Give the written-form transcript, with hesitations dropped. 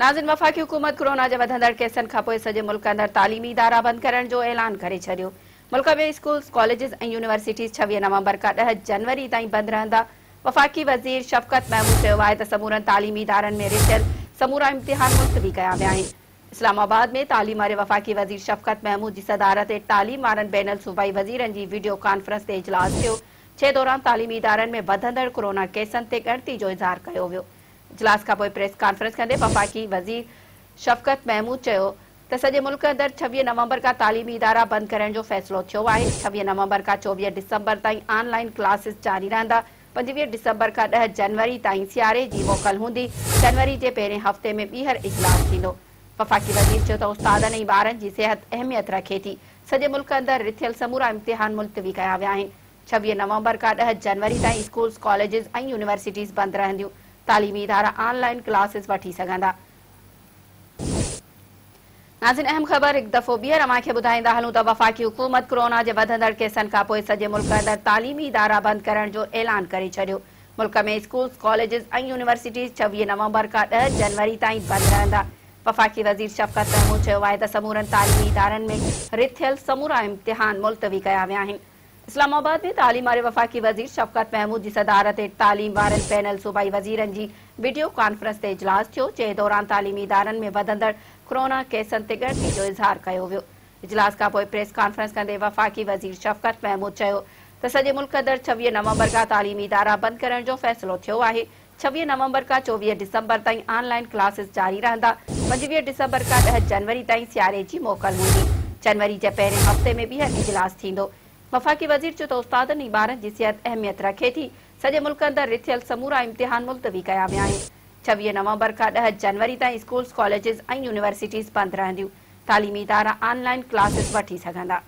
ناظرين وفاقي حڪومت ڪورونا جي وڌندڙ ڪيسن کانپوء سڄي ملڪ اندر تعليمي ادارا بند ڪرڻ جو اعلان ڪري ڇڏيو. ملڪ ۾ اسڪولز، ڪاليجز ۽ يونيورسٽيز 26 نومبر کان ڏهه جنوري تائين بند رهندا. وفاقي وزير شفقت محمود چيو آهي ته سمورن تعليمي ادارن ۾ رٿيل سمورا امتحان ملتوي ڪيا ويا آهن. اسلام آباد ۾ تعليم واري وفاقي وزير شفقت محمود جي صدارت هيٺ تعليم وارن بين الصوبائي وزيرن جي وڊيو ڪانفرنس تي اجلاس ٿيو، جنهن دوران تعليمي ادارن ۾ وڌندڙ ڪورونا ڪيسن تي ڳڻتي جو اظهار ڪيو ويو. اجلاس کانپوء پريس ڪانفرنس ڪندي وفاقي وزير شفقت محمود چيو ته سڄي ملڪ اندر 26 نومبر کان تعليمي ادارا بند ڪرڻ جو فيصلو ٿيو آهي، 26 نومبر کان 24 ڊسمبر تائين آن لائن ڪلاسز جاري رهندا، 25 ڊسمبر کان ڏهه جنوري تائين سياري جي موڪل هوندي، جنوري جي پهرين هفتي ۾ ٻيهر اجلاس ٿيندو. وفاقي وزير چيو ته استادن ۽ ٻارن جي صحت اهميت رکي ٿي، سڄي ملڪ اندر رٿيل سمورا امتحان ملتوي ڪيا ويا آهن، 26 نومبر کان ڏهه جنوري تائين اسڪولز، ڪاليجز ۽ يونيورسٽيز بند رهنديون، تعليمي ادارا آن لائن ڪلاسز وٺي سگهندا. ناظرين اهم خبر هڪ دفعو ٻيهر اوهان کي ٻڌائيندا هلون ته وفاقي حڪومت ڪورونا جي وڌندڙ ڪيسن کانپوء سڄي ملڪ اندر تعليمي ادارا بند ڪرڻ جو اعلان ڪري ڇڏيو. ملڪ ۾ اسڪولز، ڪاليجز ۽ يونيورسٽيز 26 نومبر کان ڏهه جنوري تائين بند رهندا. وفاقي وزير شفقت محمود چيو آهي ته سمورن تعليمي ادارن ۾ رٿيل سمورا امتحان ملتوي ڪيا ويا آهن. اسلام آباد ۾ تعليم واري وفاقي وزير شفقت محمود جي صدارت هيٺ تعليم وارن پينل صوبائي وزيرن جي وڊيو ڪانفرنس تي اجلاس ٿيو، جنهن دوران تعليمي ادارن ۾ وڌندڙ ڪرونا ڪيسن تي ڳڻتي جو اظهار ڪيو ويو. اجلاس کانپوء پريس ڪانفرنس ڪندي وفاقي وزير شفقت محمود چيو ته سڄي ملڪ اندر 26 نومبر کان تعليمي ادارا بند ڪرڻ جو فيصلو ٿيو آهي، 26 نومبر کان 24 ڊسمبر تائين آن لائن ڪلاسز جاري رهندا، 25 ڊسمبر کان ڏهه جنوري تائين سياري جي موڪل هوندي، جنوري جي پهرين هفتي ۾ ٻيهر اجلاس ٿيندو. وفاقي وزير چيو ته استادن ۽ ٻارن جي صحت اهميت رکي ٿي، سڄي ملڪ اندر رٿيل سمورا امتحان ملتوي ڪيا ويا آهن، 26 نومبر کان ڏهه جنوري تائين اسڪولز، ڪاليجز ۽ يونيورسٽيز بند رهنديون، تعليمي ادارا آن لائن ڪلاسز وٺي سگهندا.